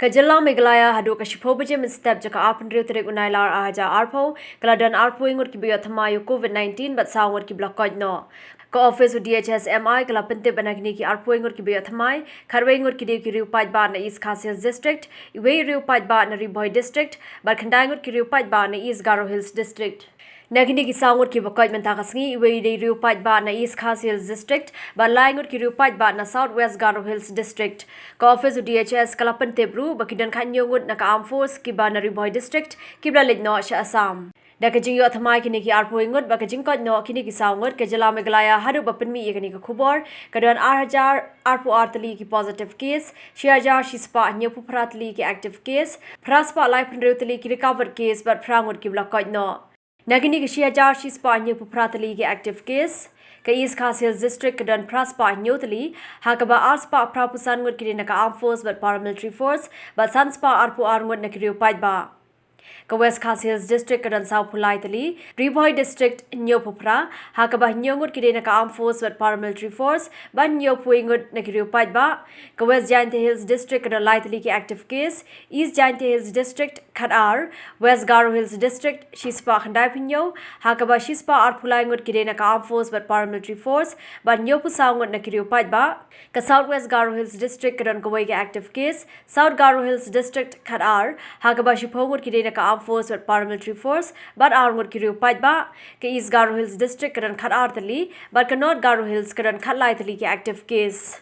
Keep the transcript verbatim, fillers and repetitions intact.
Ka jylla Meghalaya haduh ka shiphew baje mynstep jong ka arphew hynriew tarik u Nailar arhajar arphew ka la don arphew ngut kiba ïoh thymmai ïa u COVID nineteen bad saw ngut kiba la koit noh. Ka office u D H S M I ka la pyntip ba na kine ki arphew ngut kiba ïoh thymmai, khatwei ngut ki dei ki riew paidbah na East Khasi Hills District, iwei riew paidbah na Ri Bhoi District bad khyndai ngut ki riew paidbah na East Garo Hills District. Na kine ki saw ngut kiba koit mynta ka sngi, iwei dei riew paidbah na East Khasi Hills District bad lai ngut ki riew paidbah na South West Garo Hills District. Ka office u D H S ka la pyntip ruh ba ki don khathynñiew ngut na ka Armed Force kiba na Ri Bhoi District kiba la leit noh sha Assam. Da ka jingïoh thymmai kine ki arphew ngut bad ka jingkoit noh kine ki saw ngut, ka jylla Meghalaya haduh ba pynmih ïa kane ka khubor ka don arhajar arphew ar tylli ki positive case, shihajar shispah hynñiewphew phra tylli ki active case, phra spah laiphew hynriew tylli ki recovered case bad phra ngut kiba la koit noh. Na kine ki shihajar shispah hynñiewphew phra tylli ki active case, ka East Khasi Hills District ka don phra spah hynñiew tylli, ha kaba ar spah phraphew san ngut ki dei na ka Armed Force bad Paramilitary Force bad san spah arphew ar ngut na ki riew paidbah. Ka West Khasi Hills District ka don sawphew lai tylli, Ri Bhoi District hynñiewphew phra, ha kaba hynñiew ngut ki dei na ka Armed Force bad Paramilitary Force bad hynñiewphew ngut na ki riew paidbah. Ka West Jaintia Hills District ka don lai tylli ki active case, East Jaintia Hills District khatar, West Garo Hills District shispah khyndaiphew hynñiew, ha kaba shispah arphew lai ngut ki dei na ka Armed Force bad Paramilitary Force bad hynñiewphew saw ngut na ki riew paidbah. Ka South West Garo Hills District ka don kawei ka active case, South Garo Hills District khatar, ha kaba shiphew ngut ki dei na ka Armed Force bad Paramilitary Force bad ar ngut ki riew paidbah. Ka East Garo Hills District ka don khatar tylli bad ka North Garo Hills ka don khatlai tylli ki active case.